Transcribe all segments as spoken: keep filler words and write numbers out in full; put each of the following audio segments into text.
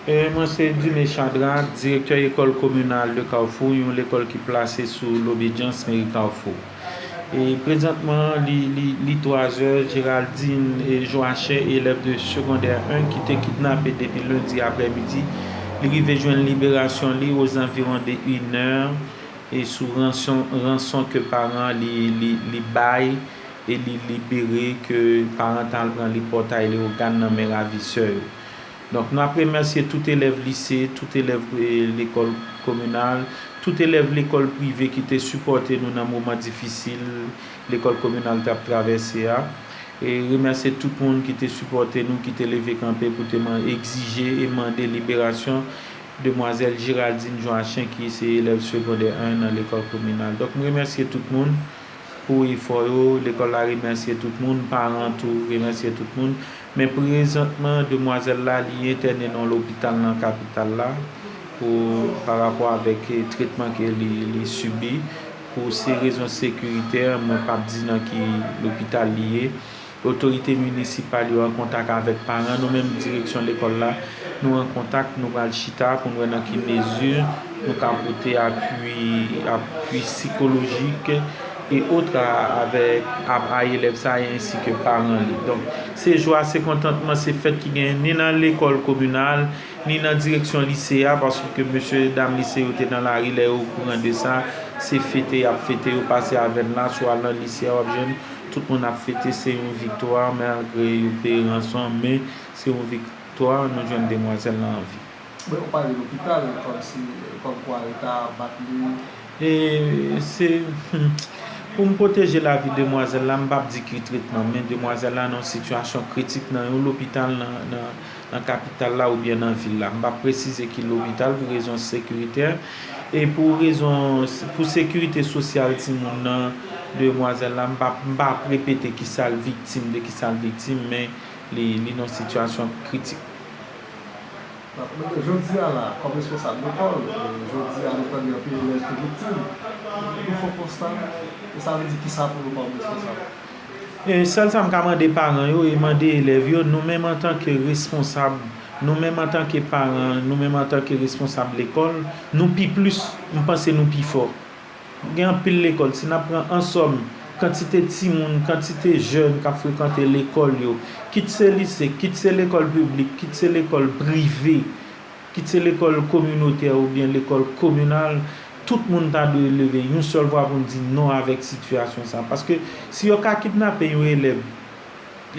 E mwen se Dumé Chadrac, direktè lekòl kominal de Kafou, yon lekòl ki plase sou Lobedyans, meri Kafou. E prezantman, li, li, li twazè, Géraldine e Joachim, elèv de segondè en ki te kidnape depi lendi aprèmidi, li rive jwenn liberasyon li ozanviwon de inè e sou ranson, ranson ke paran li, li, li bay e li libere, ke paran t al pran li Pòtay Leyogàn nan men ravisè yo. Donk, nou ap remèsye tout elèv lise, tout elèv, eh, lekòl kominal, tout elèv lekòl prive ki te sipòte nou nan moman difisil lekòl kominal t ap travèse a. E remèsye tout moun ki te sipòte nou, ki te leve kanpe pou te man-, egzije e mande liberasyon demwazèl Géraldine Joachim, ki se elèv segondè en nan lekòl kominal. Donk, m remèsye tout moun pou efò yo. Lekòl la remèsye tout moun, paran tou remèsye tout moun. Men prezantman, demwazèl la, li entène nan lopital nan kapital la pou, pa rapò avèk, eh, tretman ke li, li sibi. Pou se rezon sekiritè, mwen p ap di nan ki lopital li ye. Otorite minisipal yo an kontak avèk paran, nou menm direksyon lekòl la, nou an kontak, nou pral chita pou n wè nan ki mezi nou ka pote apui, apui sikolojik e otra avèk a, a elèv sa a ensi ke paran li. Donk, se jwa, se kontantman, se fèt ki genyen ni nan lekòl kominal, ni nan direksyon lise a, paske mesye dam lise yo te nan lari, lè yo okouran de sa, se fete y ap fete, yo pase avè n la, si w al nan lise a, w ap jwenn tout moun ap fete, se yon viktwa, malgre yo peye ranson, men se yon viktwa, nou jwenn demwazèl la an vi. Men ou pale lopital, kòmsi, kòmkwa yo ta bat li. E se, pou m pwoteje lavi demwazèl la, m p ap di ki tretman, men demwazèl la nan yon sitiyasyon kritik nan yon lopital nan, nan, nan kapital la oubyen nan vil la. M p ap presize ki lopital pou rezon sekiritè. E pou rezon, pou sekirite sosyal timoun nan, demwazèl la, m p ap, m p ap repete kisa l viktim, de kisa l viktim, men li, li nan sitiyasyon kritik. Donk, jodi a la, kòm responsab lekòl, jodi a nou tande anpil elèv ki viktim. Nou fè yon konsta, e sa vle di kisa pou nou kòm responsab? E sèl sa m ka mande paran yo e mande elèv yo, nou menm antanke responsab, nou menm antanke paran, nou menm antanke responsab lekòl, nou pi plis, m panse nou pi fò. Gen anpil lekòl, si n ap pran ansòm kantite timoun, kantite jèn k ap frekante lekòl yo, kit se lise, kit se lekòl piblik, kit se lekòl prive, kit se lekòl kominotè oubyen lekòl kominal, tout moun ta dwe leve yon sèl vwa pou n di non avèk sitiyasyon sa. Paske si yo ka kidnape yon elèv,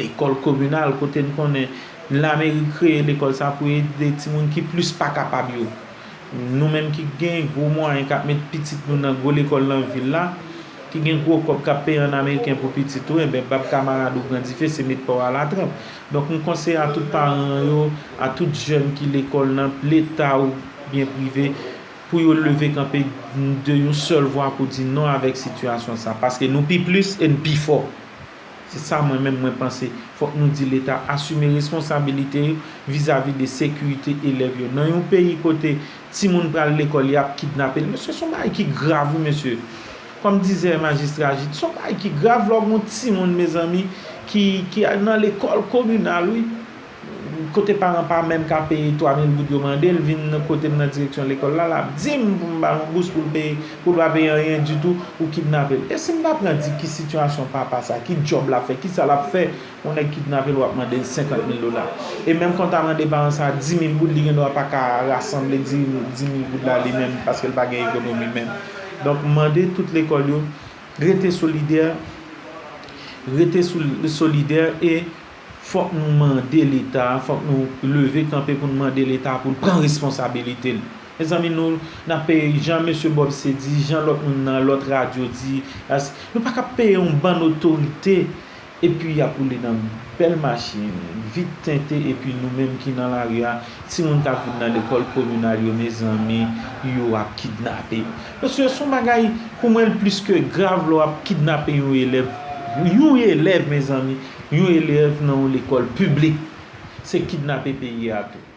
lekòl kominal, kote n konnen lameri kreye lekòl sa pou ede timoun ki plis pa kapab yo. Nou menm ki gen gwo mwayen k ap met pitit nou nan gwo lekòl nan vil la, ki gen gwo kòb k ap peye an ameriken pou pitit ou, enben, bab kamarad ou pran dife, se met pa w a latranp. Donk, m konseye a tout paran yo, a tout jèn ki lekòl nan Leta oubyen prive, pou yo leve kanpe de yon sèl vwa pou di non avèk sitiyasyon sa, paske nou pi plis e n pi fò. Se sa mwen menm mwen panse. Fòk nou di Leta asime responsabilite yo vizavi de sekirite elèv yo. Nan yon peyi kote timoun pral lekòl, y ap kidnape l. Mesye, se yon bagay ki grav, wi, mesye. Kòm dizè majistra Jid, se yon bagay ki grav lè w gen yon timoun, mezanmi, ki, ki al nan lekòl kominal, wi. Kote paran pa menm ka peye twa mil goud yo mande l, vin kote m nan direksyon lekòl la, l ap di m pou m ba l yon bous pou l peye, pou l pa peye anyen ditou, ou kidnape l. E si m ta pran di ki sitiyasyon papa sa, ki djòb l ap fè, kisa l ap fè, yon nèg kidnape l, w ap mande l senkant mil dola. E menm kan w ta mande paran sa dis mil goud, li gendwa pa ka rasanble dis mil goud la li menm, paske l pa gen ekonomi menm. Donk, mande tout lekòl yo, rete solidè, rete sou, solidè e fòk nou mande Leta, fòk nou leve kanpe pou n mande Leta pou l pran responsabilite l. Mezanmi, nou, n ap peye jan mesye Bob se di, jan lòt moun nan lòt radyo di, as-, nou pa ka peye yon bann otorite, epi y ap woule nan bèl machin, vit tente, epi nou menm ki nan lari a, timoun k ap vin nan lekòl kominal yo, mezanmi, yo ap kidnape yo. Mesye, se yon bagay, pou mwen, l plis ke grav lè w ap kidnape yon elèv. Yon elèv, mezanmi, yon elèv nan yon lekòl piblik, se kidnape peyi a tou.